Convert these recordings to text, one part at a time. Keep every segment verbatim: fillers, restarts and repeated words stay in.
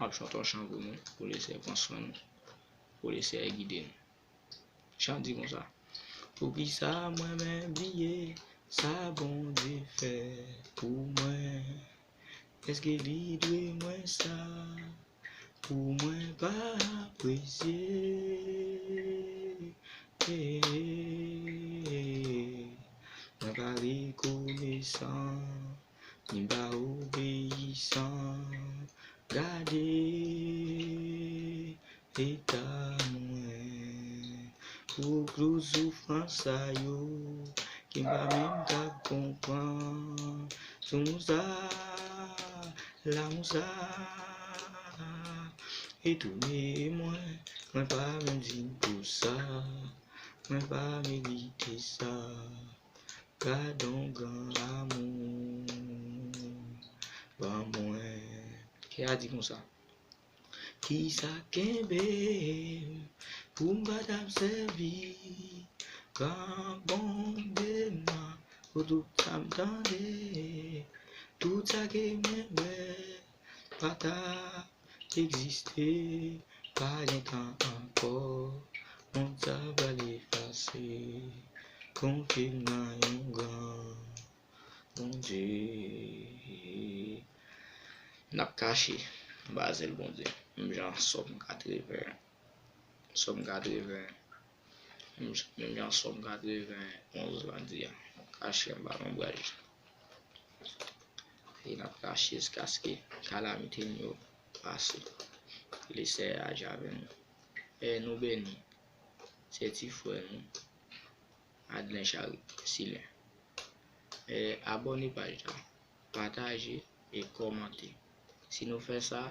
M ap chante yon chan pou nou, pou Leseyè pran swen nou, pou Leseyè gide nou. Chan di konsa: Poukisa mwen menm bliye sa Bondye fè pou mwen? Èske li dwe mwen sa pou mwen pa apresye? Mwen pa rekonesan, ni pa obeyisan. Gade eta mwen, pou tout soufrans sa yo, ki m pa menm ka konprann. Sou mousa, la mousa, etone mwen, mwen pa menm diy pou sa, mwen pa merite sa. Gad on gran amou ban mwen. Kè a di konsa: Kisa kenbe m pou m pa t ap sèvi gran Bondye m nan pou tout sa m tande, tout sa ke mwen wè pa t ap egziste, pa gen tan ankò, mond sa pral efase. Konfye m nan yon gran Bondye. N ap kache anba zèl Bondye, menm jan Sòm katreven, Sòm katreven, menm jan Sòm katreven onz la di a. N ap kache anba lonbraj. E n ap kache jiskaske kalamite n yo pase. Ke Leseyè aji avè nou. E nou beni. Se ti frè nou, Adlen Charip Silen. E abòne paj la, pataje e kòmante. Si nou fè sa,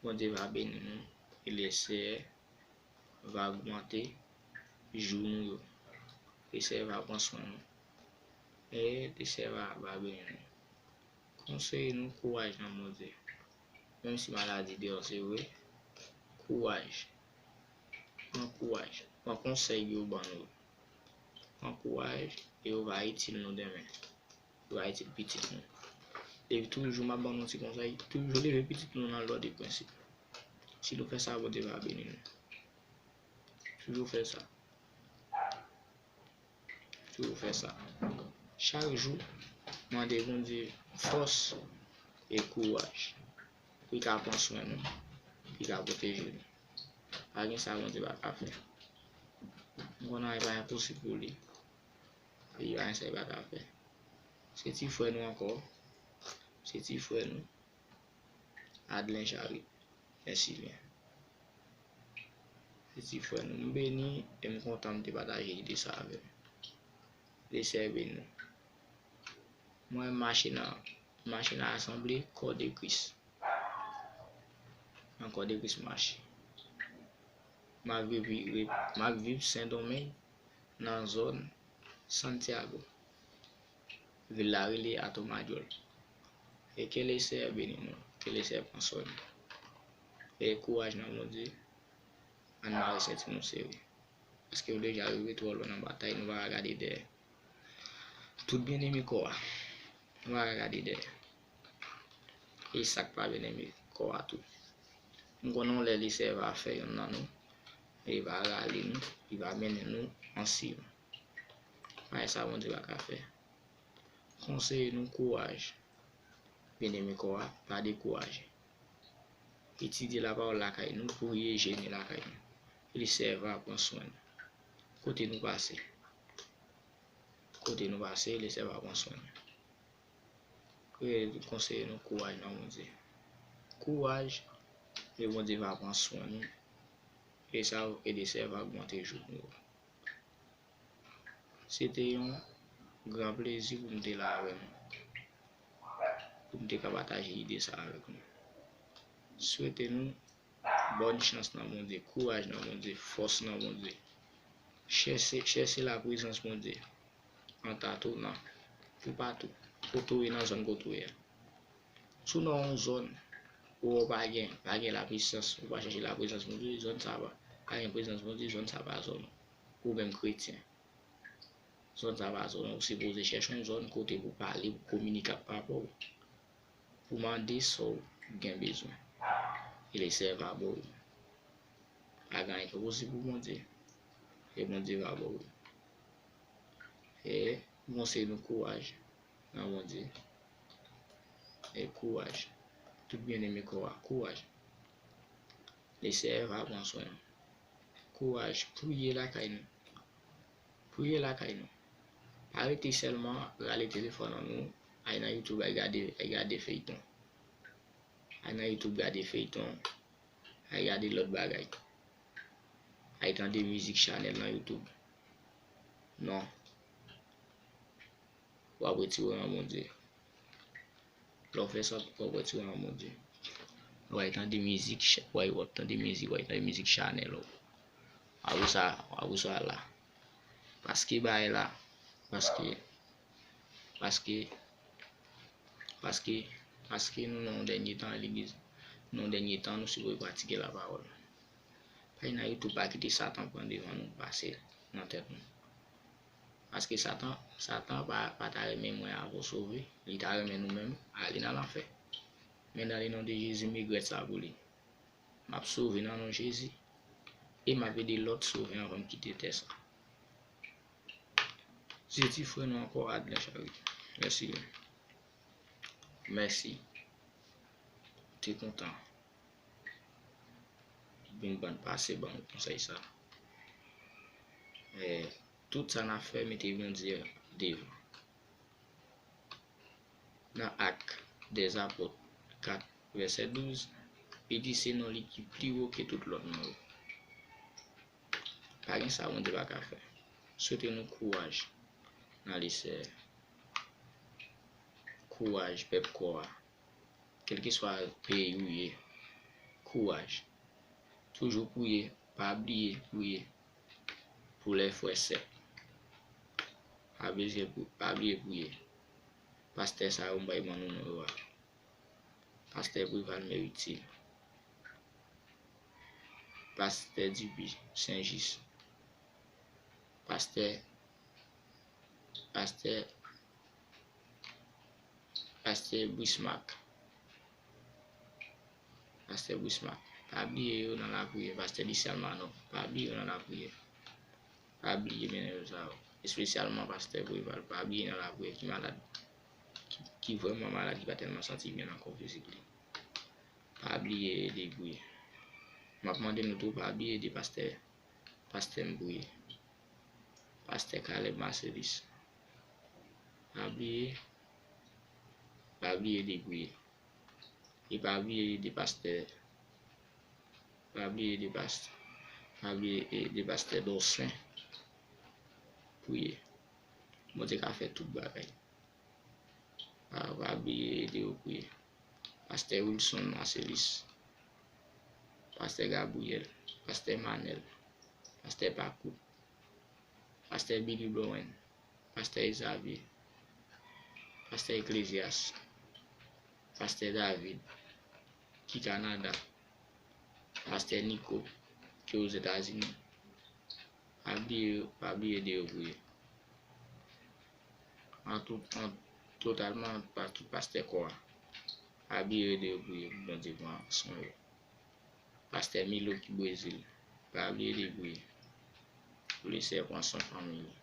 Bondye va beni nou e Leseyè va ogmante jou nou yo. Leseyè va pran swen nou. E Leseyè va, va beni nou. Konseye nou, kouraj nan Bondye. Menm si maladi deyò se vre, kouraj. Pran kouraj. Pran konsèy yo ban nou. Pran kouraj e yo va itil nou demen. Yo va itil pitit nou. Epi toujou m ap ban nou ti konsèy, toujou leve pitit nou nan lòd e prensip. Si nou fè sa, Bondye va beni nou. Toujou fè sa. Toujou fè sa. Chak jou, mande Bondye fòs e kouraj pou l ka pran swen nou, pou l ka pwoteje nou. Pa gen sa Bondye pa ka fè. M konnen anyen pa enposib pou li. Li pa gen sa li pa ka fè. Se ti frè nou ankò. Se ti frè nou, Adlen Charip. Mèsi byen. Se ti frè nou. M beni e m kontan m te pataje ide sa avè nou. Leseyè beni nou. Mwen, m mache nan, m mache nan asanble Kò de Kris. Nan Kò de Kris m mache. M ap viv, m ap viv Sendomeng, nan zòn Santiago. Vil la rele Atomadjòl. E ke Leseyè beni nou, ke Leseyè pran swen nou. E kouraj nan Bondye, ann mare senti nou sere. Paske nou deja rive twò lwen nan batay, nou pa ka gade dèyè. Tout byeneme kò a, nou pa ka gade dèyè. E sa k pa byeneme kò a tou. M konnen yon lè Leseyè va fè yonn nan nou, e li va rale nou, li va mennen nou an Siyon. Pa gen sa Bondye pa ka fè. Konseye nou, kouraj. Byeneme kò a, pa dekouraje. Etidye lapawòl lakay nou, priye, jene lakay nou. Leseyè va pran swen nou. Kote nou pase, kote nou pase, Leseyè va pran swen nou. Konseye nou, kouraj nan Bondye. Kouraj, e Bondye va pran swen nou. E sa, e Leseyè va ogmante jou nou yo. Se te yon gran plezi pou m te la avè nou, pou m te ka pataje ide sa avèk nou. Swete nou bòn chans nan Bondye, kouraj nan Bondye, fòs nan Bondye. Chèche, chèche laprezans Bondye. An ta tounan, toupatou, kote w ye, nan zòn kote w ye a. Si w nan yon zòn ou wè w pa gen, pa gen laprezans, ou pa chèche laprezans Bondye, zòn sa pa, pa gen prezans Bondye, zòn sa pa zòn ou. Ou menm kretyen, zòn sa pa zòn ou. Ou sipoze chèche yon zòn kote pou pale, pou kominike ak papa w, pou mande sa w gen bezwen. E Leseyè va ba w. Pa gen anyen ki enposib pou Bondye. E Bondye va ba w. E m konseye nou kouraj nan Bondye. E kouraj. Tout byeneme kò a, kouraj. Leseyè va pran swen nou. Kouraj, priye lakay nou. Priye lakay nou. Pa rete sèlman rale telefòn an nou, al nan YouTube, al gade, al gade feyton. Al nan YouTube, gade feyton. Al gade lòt bagay. Al tande mizik Chanèl nan YouTube. Non. W ap retire w nan Bondye. Lè w fè sa, w ap retire w nan Bondye. W ap tande mizik, w ap tande mizik, w ap tande mizik Chanèl. W ap sa, w ap sa la. Paske bagay la, paske, paske, paske, paske nou nan yon dènye tan, legliz, nou nan yon dènye tan, nou sipoze pratike lapawòl. Pa al nan YouTube, pa kite Satan pran devan nou, pase nan tèt nou. Paske Satan, Satan pa, pa ta renmen mwen avè w sove, li ta renmen nou menm ale nan lanfè. Men nan le non de Jezi, m regrèt sa pou li. M ap sove nan non Jezi. E m ap ede lòt sove anvan m kite tè sa. Se ti frè nou ankò, Adlen Chary. Mèsi. Mèsi. Te kontan. Vin ban pase ban konsèy sa. Eh, tout sa n ap fè, mete Bondye devan. Nan Ak dèzapòt kat, vèsè douz, li di se non li ki pi wo ke tout lòt non yo. Pa gen sa Bondye pa ka fè. Swete nou kouraj nan Leseyè. Kouraj, pèp kò a. Kèlkeswa peyi ou ye, kouraj. Toujou priye, pa bliye priye pou lè frè sè. Pa bezwen pri-, pa bliye priye. Pastè sa yo m bay ban nou non yo a. Pastè Preval Meritil. Pastè Dupuis Saint Just. Pastè, pastè, pastè Brismac. Pastè Brismac. Pa bliye yo nan lapriyè. Pastè Disial Manò. Pa bliye yo nan lapriyè. Pa bliye mennen yo sa yo. Espesyalman pastè Preval. Pa bliye nan lapriyè ki malad. Ki, ki vrèman malad, ki pa tèlman santi byen nan kò fizik li. Pa bliye ede priye. M ap mande nou tou, pa bliye ede pastè, pastè m priye. Pastè Caleb Marcelus. Pa bliye, pa bliye ede priye. E pa bliye ede pastè, pa bliye ede pastè, pa bliye ede pastè Dorcin priye. Bondye ka fè tout bagay. Pa, pa bliye ede yo priye. Pastè Wilson Marcelus, pastè Gabriel, pastè Manel, pastè Pakout, pastè Billy Blowen, pastè Xavier, pastè Ecclesias, pastè David, ki Kanada, pastè Nico, ki Ozetazini. Pa bliye, pa bliye ede yo priye. An tout, an, totalman, pa tout pastè kò a. Pa bliye ede yo priye pou Bondye pran swen yo. Pastè Milo ki Brezil, pa bliye ede priye pou Leseyè pran swen fanmi li.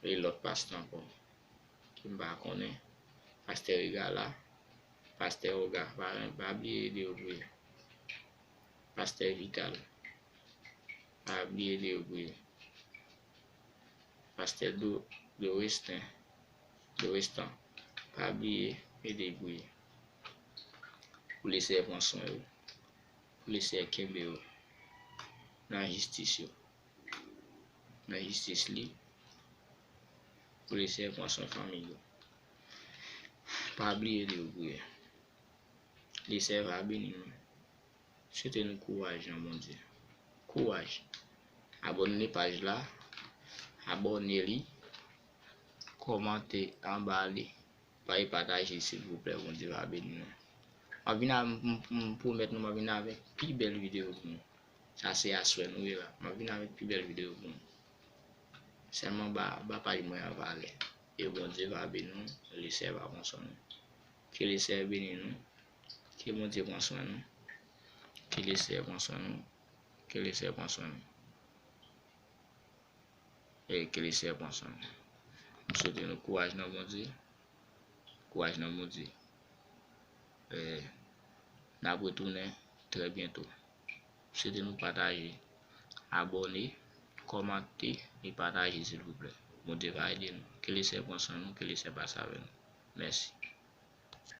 E lòt pastè ankò ki m pa konnen, pastè Regala, pastè Oga, pa, pa bliye ede yo priye. Pastè Vital, pa bliye ede yo priye. Pastè Do, Dorestan, Dorestan, pa bliye ede priye. Pou Leseyè pran swen yo. Pou Leseyè kenbe yo nan jistis yo. Nan jistis li. Pou Leseyè pran swen fanmi yo. Pa bliye ede yo priye. Leseyè va beni nou. Swete nou kouraj nan Bondye. Kouraj. Abòne paj la. Abòne li. Kòmante anba li. Pa e pataje, silvouplè. Bondye va beni nou. M ap vin a, m, m, m pwomèt nou, m ap vin avèk pi bèl videyo pou nou. Sa se aswè nou ye la. M ap vin avèk pi bèl videyo pou nou. Sèlman ba, ba paj mwen an valè. E Bondye va beni nou. Leseyè va pran swen nou. Ke Leseyè beni nou. Ke Bondye pran swen nou. Ke Lesenyè pran swen nou. Ke Lesenyè pran swen nou. E ke Lesenyè pran swen nou. M swete nou kouraj nan Bondye. Kouraj nan Bondye. E n ap retounen trè byento. M swete nou pataje, abòne, kòmante e pataje, silvouplè. Bondye va ede nou. Ke Lesenyè pran swen nou, ke Lesenyè pase avè nou. Mèsi.